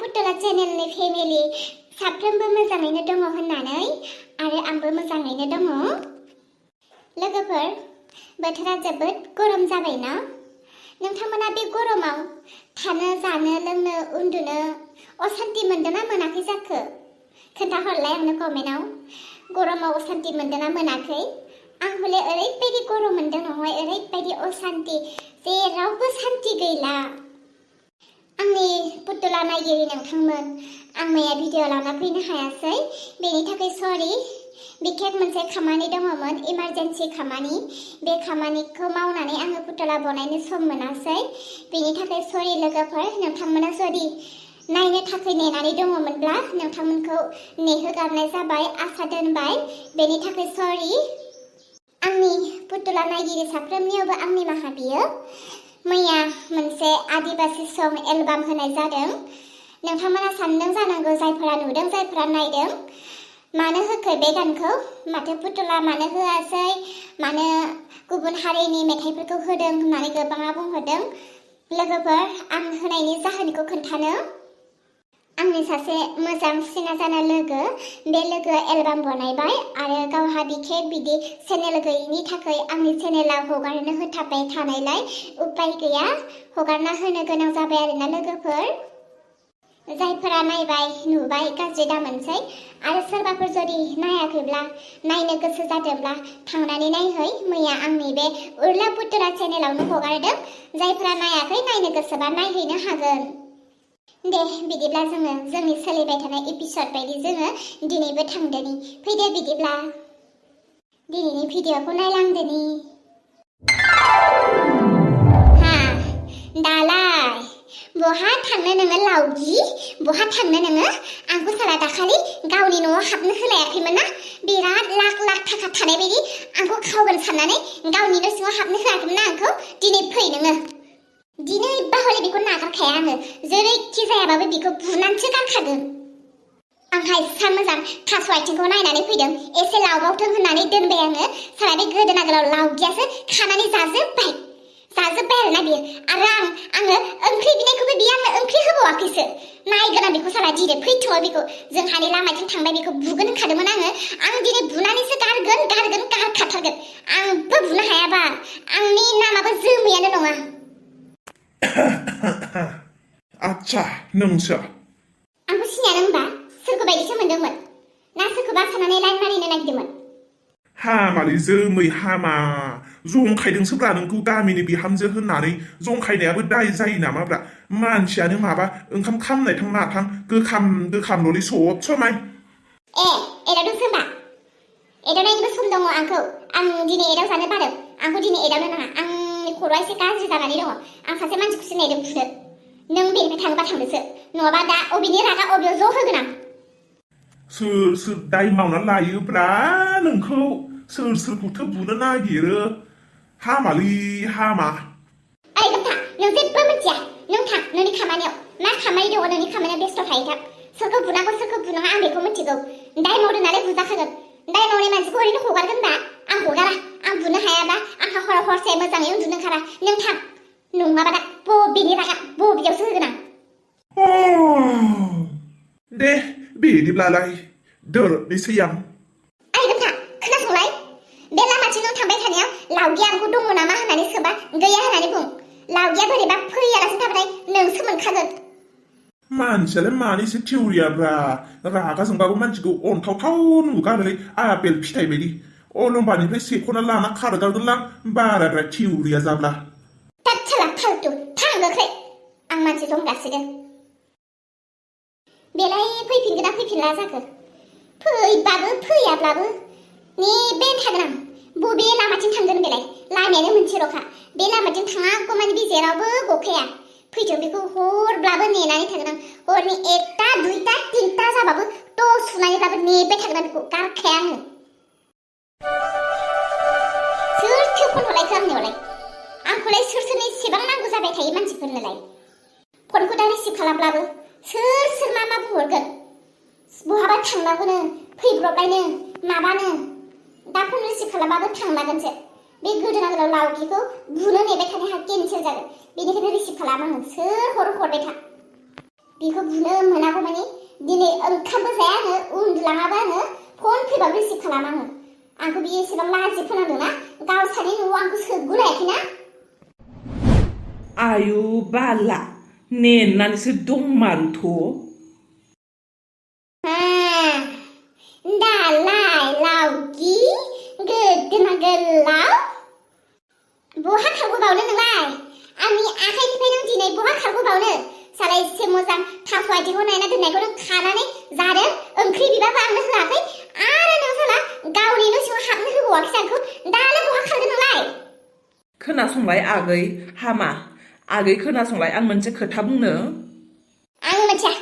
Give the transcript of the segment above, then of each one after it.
पुतला चेनेलनि फेमिलि साफ्रोमबो मोजाङैनो दङ होननानै आरो आंबो मोजाङैनो दङ। लोगोफोर, बोथोरा जोबोद गरम जाबायना? नोंथांमोना बे गरमाव थानो जानो लोंनो उन्दुनो असान्ति मोनदोंना मोनाखै जाखो? खोन्थाहरलाय आंनो कमेन्टआव। गरमाव असान्ति मोनदोंना मोनाखै? आं हले ओरैबायदि गरम मोनदों नहाय, ओरैबायदि असान्ति जेरावबो सान्ति गैला। आंनि पुतला नायगिरि नोंथांमोन, आं मैया भिडिअ लाना फैनो हायासै, बेनि थाखाय सरि। बिखेक मोनसे खामानि दङमोन, इमारजेन्सि खामानि। बे खामानिखौ मावनानै आङो पुतला बनायनो सम मोनासै, बेनि थाखाय सरि लोगोफोर। नोंथांमोना जुदि नायनो थाखाय नेनानै दङमोनब्ला नोंथांमोनखौ नेहोगारनाय जाबाय, आसा दोनबाय, बेनि थाखाय सरि। आंनि पुतला नायगिरि साफ्रोमनियावबो आंनि निमाहा बियो। मैया मोनसे आदिबासि सं एलबाम होनाय जादों। नोंथांमोना सानदों जानांगौ, जायफोरा नुदों, जायफोरा नायदों, मानो होखो बे गानखौ? माथो पुतला मानो होआसै? मानो गुबुन हारिनि मेथाइफोरखौ होदों होननानै गोबाङा बुंहरदों। लोगोफोर, आं होनायनि जाहोनखौ खोन्थानो। आंनि सासे मोजां सिना जाना लोगो, बे लोगोआ एलबाम बनायबाय आरो गावहा बिखेक बिदि चेनेल गैयिनि थाखाय आंनि चेनेलाव हगारनो होथाबबाय थानायलाय उपाय गैया, हगारना होनो गोनां जाबाय आरोना लोगोफोर। जायफोरा नायबाय, नुबाय, गाज्रि दामोनसै। आरो सोरबाफोर जुदि नायाखैब्ला, नायनो गोसो जादोंब्ला थांनानै नायहै। मैया आंनि बे उर्ला पुतला चेनेलावनो हगारदों। जायफोरा नायाखै, नायनो गोसोबा नायहैनो हागोन। दे बिदिब्ला जोङो जोंनि सोलिबाय थानाय एपिसड बायदि जोङो दिनैबो थांदोनि। फैदो बिदिब्ला दिनैनि भिडिअखौ नायलांदोनि। हा दालाय बहा थांनो नोङो लावगि? बहा थांनो नोङो? आंखौ साला दाखालि गावनि न'आव हाबनो होलायाखैमोन ना? बिराद लाख लाख थाखा थानाय बायदि आंखौ खावगोन साननानै गावनि न' सिङाव हाबनो होआखैमोन ना आंखौ? दिनै फै नोङो। दिनै बाहले बेखौ नागारखाया आङो, जेरैखि जायाबाबो बेखौ बुनानैसो गारखागोन। आंहा एफा मोजां थास' आथिंखौ नायनानै फैदों, एसे लावबावथों होननानै दोनबाय आङो। साला बे गोदोना गोलाव लावगियासो खानानै जाजोब्बाय आरोना बियो। आरो आङो ओंख्रि बिनायखौबो बियो आंनो ओंख्रि होबावाखैसो। नायगोन आं बेखौ साला दिनै फैथ'वा बेखौ। जोंहानि लामाथिं थांबाय, बेखौ बुगोन होनखादोंमोन आङो। आं दिनै बुनानैसो गारखाथारगोन। आंबो बुनो हायाबा आंनि नामाबो जोमैयानो नङा। आच्छा, नोंसो? आंखौ सिनाया नों होनबा? सोरखौ बायदिसो मोनदोंमोन ना सोरखौबा साननानै लाइन मारिनो नागिरदोंमोन? हामालै जोमै हामा, जंखायदोंसोब्रा नोंखौ गामिनि बिहामजो होननानै। जंखायनायाबो दाय जायो नामाब्रा? मानसियानो माबा ओंखाम खामनायथां नाथां गोखामल'लै सब समाय। एदावदोंसो होनबा? एदावनायनिबो सम दङ आंखौ। आं दिनै एदाव जानो बादों। आंखौ दिनै एदावनो नाङा। आंनि खर'आ एसे गाज्रि जानानै दङ। आं सासे मानसिखौसो नेदों बुनो। नों बेनिफ्राय थाङोबा थांदोसो, नङाबा दा अबेनि रागा अबेयाव ज' होगोन आं। सोर दाय मावनानै लायोब्रा नोंखौ? सोरखौथो बुनो नागिरो? हामालै हामा। ओइ गोमथा, नों जेबो मिथिया। नों थां नोंनि खामानियाव। मा खामानि दङ नोंनि खामानियाव बेस्थ' थायो थां। सोरखौ बुनांगौ सोरखौ बुनाङा आं बेखौ मिथिगौ। दाय मावदों नालाय बुजाखागोन। दाय मावनाय मानसिखौ ओरैनो हगारगोन दा? आं हगारा। आं बुनो हायाबा आंहा हरसे मोजाङै उन्दुनो ओंखारा। नों थां, नङाबा दा बबेनि रागा बबेयावसो होगोन आं। दे बिदिब्लालाय दोरदनोसै आं। ओइ गोमथा, खोनासंलाय। बे लामाथिं नों थांबाय थानायाव लावगिया आंखौ दङ नामा होननानै सोंबा गैया होननानै बुं। लावगिया बोरैबा फैयालासिनो थाबाथाय नोंसो मोनखागोन। मानसियालाय मानैसो थिउरियाब्रा? रागा जोंबाबो मानसिखौ अनथावथाव नुगारोलै आपेल फिथाइ बायदि। अलंबानिफ्राय सेख'ना लाना खारगारगोनलां बाराद्राय थिउरिया जाब्ला। थाद साला फालतु, थां गोख्रै। आं मानसि दंगासिनो। बेलाय फैफिनगोन ना फैफिनला जाखो? फैबाबो फैयाब्लाबो नेबाय थागोन आं। बबे लामाथिं थांगोन बेलाय? लामायानो मोनसेल'खा। बे लामाथिं थाङागौमानि बे जेरावबो गखाया। फैथों, बेखौ हरब्लाबो नेनानै थागोन आं। हरनि 1टा 2टा 3टा जाबाबो सुनानैब्लाबो नेबाय थागोन आं बेखौ, गारखाया आङो। सोरथो फन हरलायखो आंनियावलाय? आंखौलाय सोरनो इसेबां नांगौ जाबाय थायो मानसिफोरनोलाय? फनखौ दा रिसिभ खालामब्लाबो सोर मा बुंहरगोन? बहाबा थांनांगौनो, फैब्रबलायनो, माबानो। दा फन रिसिभ खालामबाबो थांनांगोनसो। बे गोदोना गोलाव लावगिखौ बुनो नेबाय थानाया केनसेल जागोन। बेनिखायनो रिसिभ खालाम आङो। सोर हरबाय था। बिखौ बुनो मोनागौ माने दिनै ओंखामबो जाया आङो उन्दुलाङाबा आङो फन फैबाबो रिसिभ खालामा आंखौ बियो एसेबां लाजि फोनांदोंना गावसानि न'आव आंखौ सोगुलायाखैना आयु बाला नेनानैसो दंमारोथ' दालाय लावगि गोदोना गोलाव बहा खारग'बावनो नोंलाय आंनि आखाइनिफ्राय नों दिनै बहा खारग'बावनो साला एसे मोजां थास' आथिंखौ नायना दोननायखौ नों खानानै जादों ओंख्रि बिबाबो आंनो होआखै आरो नों साला गावनि न' सिङाव हाबनो होबावाखैसै आंखौ दालाय बहा खारगोन नोंलाय खोनासंलाय आगै हामा आगै खोनासंलाय आं मोनसे खोथा बुंनो आं मिथिया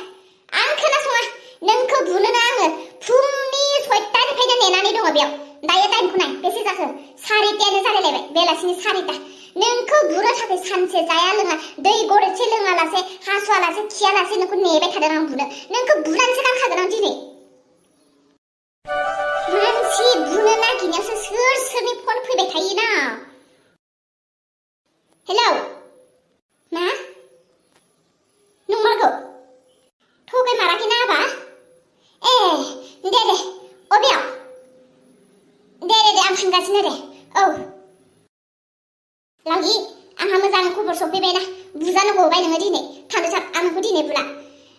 आं खोनासङा नोंखौ बुनोना आङो फुंनि 6टानिफ्रायनो नेनानै दङ बेयाव दायो टाइमखौ नाय बेसे जाखो 4:30 जालायलायबाय बेलासिनि 4:30 नोंखौ बुनो थाखाय सानसे जाया लोङा दै गरदसे लोङालासे हासुवालासे खियालासे नोंखौ नेबाय थादों आं बुनो नोंखौ बुनानैसो गारखागोन आं दिनै मानसि बुनो नागिरनायावसो सोर सोरनि फन फैबाय थायोना हेलौ मा नंमारगौ थगायमाराखैना आबा ए दे अबेयाव दे आं थांगासिनो दे औ लावगि आंहा मोजां खबर सफैबायना बुजानो गबाय नोङो दिनै थांदो थां आंखौ दिनै बुला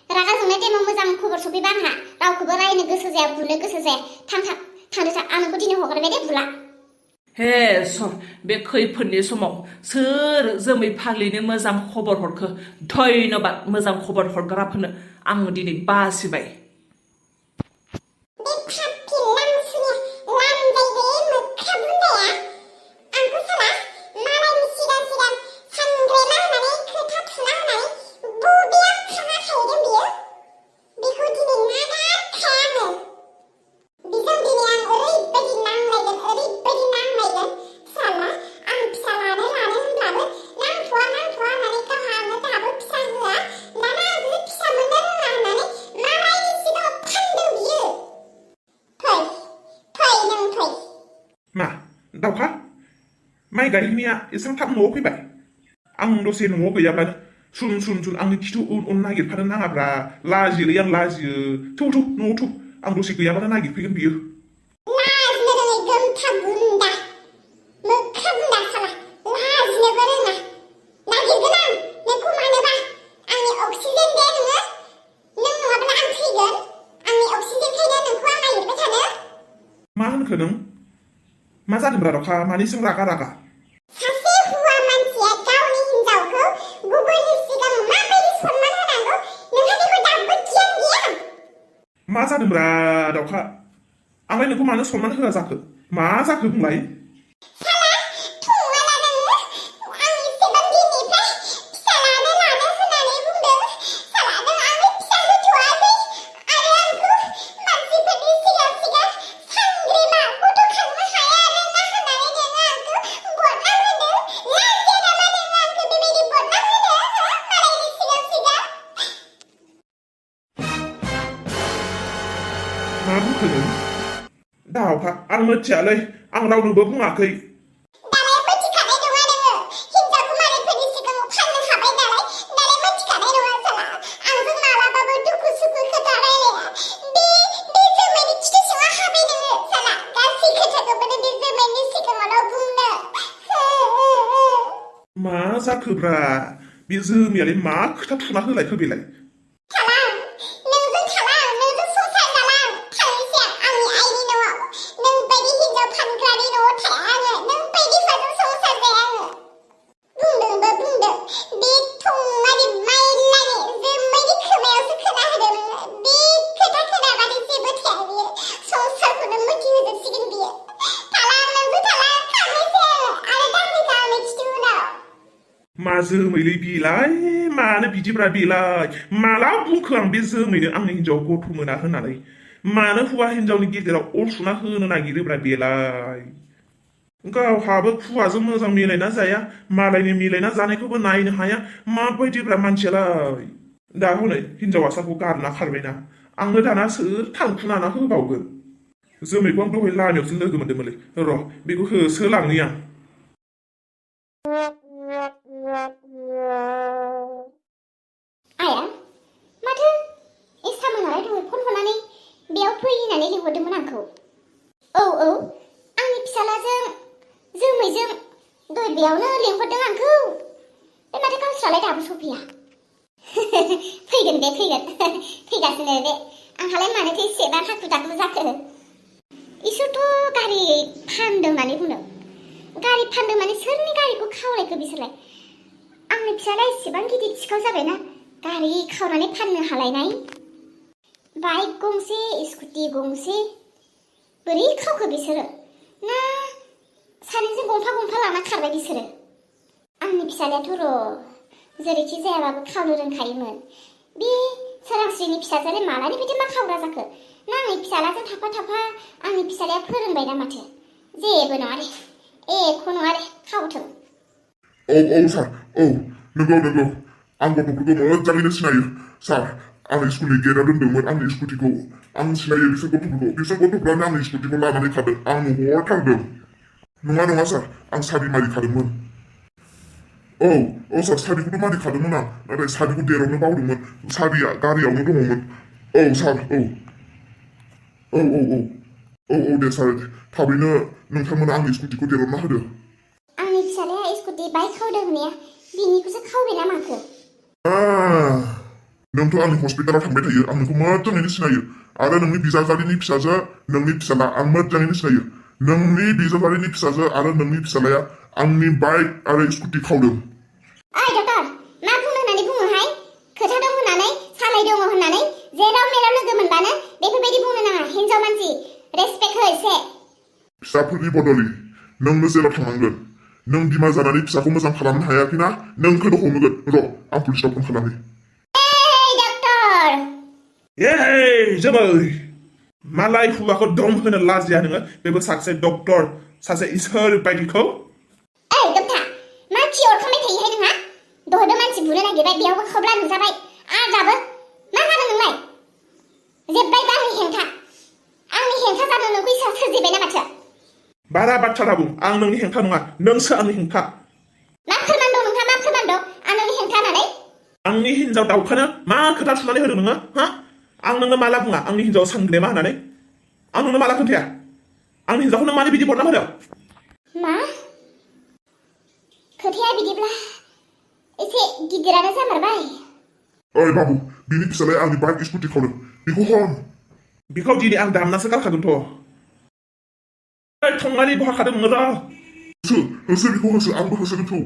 रागा जोंनाय टाइमाव मोजां खबर सफैबा आंहा रावखौबो रायनो गोसो जाया बुनो गोसो जाया थांदो थां आंखौ दिनै हगारबाय दे बुला हे सर बे खैफोदनि समाव सोर जोमै फाग्लिनो मोजां खबर हरखो धन्यबाद मोजां खबर हरग्राफोरनो आं दिनै बासिबाय बे फाफि लांसुनिया लामबाय बे मोख्रा बुन्दाया आंखौ साला मालायनि सिगां सानग्रेमा होनानै खोथा थुना होनानै बबेयाव थाना थाहैदों बियो बेखौ दिनै नागारखाया आङो बेजों दिनै आं ओरैबायदि नांलायगोन साला आं फिसा लानो होनब्लाबो नांथ'वा होननानै गावहा आंनो दाबो फिसा होआ दाना आंनो फिसा मोननो रोङा होननानै मालायनि सिगाङाव फानदों बियो फै नों फै मा दावखा माइ गायहैनाया एसेबां थाब न'आव फैबाय आं दसे न'आव गैयाब्लानो सुन आंनि खिथु उन नागिरफानो नाङाब्रा लाजियोलै आं लाजियो थौ न'आव थौ आं दसे गैयाब्लानो नागिरफैगोन बियो लाजिनो रोङै गोमथा बुन्दा मोख्रा बुन्दा साला लाजिनोबो रोङा नागिरगोन आं नोंखौ मानोबा आंनि अक्सिजेन दे नोङो नों नङाब्ला आं थैगोन आंनि अक्सिजेनखायनो नोंखौ आं नागिरबाय थानो मा होनखो नों मा जादोंब्रा दावखा मानिजों रागा सासे हौवा मानसिया गावनि हिन्जावखौ गुबुननि सिगाङाव माबायदि सनमान होनांगौ नोंहा बेखौ दाबो गियान गैया मा जादोंब्रा दावखा आंलाय नोंखौ मानो सनमान होआ जाखो मा जाखो बुंलाय साला थुंला नोङो आंनि सेबां दिननिफ्राय फिसा लानो होननानै बुंदों साला नों आंनो फिसा होथ'वाखै आरो आंखौ मानसिफोरनि सिगां सांग्रेमा गथ' खांनो हाया रोङा होननानै नोङो आंखौ बदनाम होदों लाजिया नामा नोङो आंखौ बेबायदि बदनाम होदों मालायनि सिगां मा बुंखो नों दावखा आं मिथियालै आं रावनोबो बुङाखै दालाय मिथिखानाय नङा नोङो हिन्जावखौ मालायफोरनि सिगाङाव फाननो हाबाय दालाय मिथिखानाय नङा साला आंजों मालाबाबो दुखु सुखु खोथा रायलाया बे जोमैनि खिथु सिङाव हाबाय नोङो साला गासै खोथाखौबो बे जोमैनि सिगाङावल' बुंनो मा जाखोब्रा बे जोमियालाय मा खोथा थुना होलायखो बेलाय नोंजों संसार जाला थांनोसै आंनि आइनि न'आव नों बायदि हिन्जाव फानग्रानि न'आव थाया आङो नों बायदिफोरजों संसार जाया आङो बुंदों बे थंमानि माइलानि जोमैनि खोमायावसो खोना होदों नोङो बे खोथा खोनाबानो जेबो थाया बियो संसारखौनो मिथि होजोबसिगोन बियो नोंजों थांनोसै आरो दांफैखा आंनि खिथु उनाव मा जोमैलै बेलाय मानो बिदिब्रा बेलाय माला बुंखो आं बे जोमैनो आंनि हिन्जाव गथ' मोना होननानै मानो हौवा हिन्जावनि गेजेराव अर सुना होनो नागिरोब्रा बेलाय गावहाबो हौवाजों मोजां मिलायना जाया मालायनि मिलायना जानायखौबो नायनो हाया माबायदिब्रा मानसियालाय दा हनै हिन्जावासाखौ गारना खारबायना आंनो दाना सोर थांखुनाना होबावगोन जोमैखौ आं दहाय लामायावसो लोगो मोनदोंमोनलै र' बेखौ होसोलांनि आं आया फै होननानै लिंहरदोंमोन आंखौ औ आंनि फिसालाजों जोमैजों दय बेयावनो लिंहरदों आंखौ बे माथो गावस्रालाय दाबो सफैया फैगोन बे फैगोन फैगासिनो बे आंहालाय मानोथो एसेबां हाखु दाखु जाखो इसोरथ' गारि फानदों होननानै बुंदों गारि फानदों माने सोरनि गारिखौ खावलायखो बिसोरलाय आंनि फिसालाया एसेबां गिदिर सिखाव जाबायना गारि खावनानै फाननो हालायनाय बाइक गंसे स्कुटि गंसे बोरै खावखो बिसोरो ना सानैजों गंफा गंफा लाना खारबाय बिसोरो आंनि फिसालायाथ' र' जेरैखि जायाबाबो खावनो रोंखायोमोन बे सोरांस्रिनि फिसाजोलाय मालानिफ्रायथो मा खावग्रा जाखो ना आंनि फिसालाजों थाफा थाफा आंनि फिसालाया फोरोंबाय ना माथो जेबो नङा दे एख' नङा दे खावथों औ सार औ नंगौ आं गथ'फोरखौ मोजाङैनो सिनायो सार आंनि स्कुलनि गेटआव दोनदोंमोन आंनि स्कुटिखौ आं सिनायो बिसोर गथ'फ्रानो आंनि स्कुटिखौ लानानै खारदों आं नुहरथारदों नङा सार आं साबि मारिखादोंमोन औ सार साबिखौथ' मारिखादोंमोन आं नाथाय साबिखौ देरावनो बावदोंमोन साबिया गारियावनो दङमोन औ सार औ दे सार थाबैनो नोंथांमोना आंनि स्कुटिखौ देरावना होदो आंनि फिसालाया स्कुटि बाइक खावदों होननाया बिनिखौसो खावबाय ना माखो नोंथ' आंनि हस्पिटालाव थांबाय थायो आं नोंखौ मोजाङैनो सिनायो आरो नोंनि बिजावजालिनि फिसाजो नोंनि फिसाला आं मोजाङैनो सिनायो नोंनि बिजावजालिनि फिसाजो आरो नोंनि फिसालाया आंनि बाइक आरो स्कुटि खावदों ओइ डक्टर मा बुंनो होननानै बुङोहाय खोथा दं होननानै सालाय दङ होननानै जेराव मेराव लोगो मोनबानो बेफोरबायदि बुंनो नाङा हिन्जाव मानसि रेसपेक्ट हो एसे फिसाफोरनि बदलै नोंनो जेराव थांनांगोन नों बिमा जानानै फिसाखौ मोजां खालामनो हायाखैना नोंखौ हमगोन र' आं पुलिसाव फन खालामनि जोमै मालाय हौवाखौ दम होनो लाजिया नोङो बेबो सासे डक्टर सासे इसोर बायदिखौ ओइ दोबथा मा खि अरखांबाय थायोहाय नोंहा दहयबो मानसि बुनो नागिरबाय बेयावबो खबला नुजाबाय आर दाबो मा जादों नोंलाय जेब्बायबो आंनि हेंथा जादों नोंखौ इसोर सोरजिबाय ना माथो बारा बाथ्रा दाबुं आं नोंनि हेंथा नङा नोंसो आंनि हेंथा मा फोरमान दं नोंहा मा फोरमान दं आं नोंनि हेंथा होननानै आंनि हिन्जाव दाउखानो मा खोथा थुनानै होदों नोङो हा आं नोंनो माला बुङा आंनि हिन्जाव सांग्रे मा होननानै आं नोंनो माला खोन्थाया आंनि हिन्जावखौ नों मानो बिदि बदनाम होदों मा खोथाया बिदिब्ला एसे गिदिरानो जामारबाय ओइ बाबु बिनि फिसालाया आंनि बाइक स्कुटि खावदों बेखौ हम बिखौ दिनै आं दामनासो गारखागोनथ' थांनानै बहा खादों नोङो र' होसो बेखौ होसो आंबो होसोगोन थौ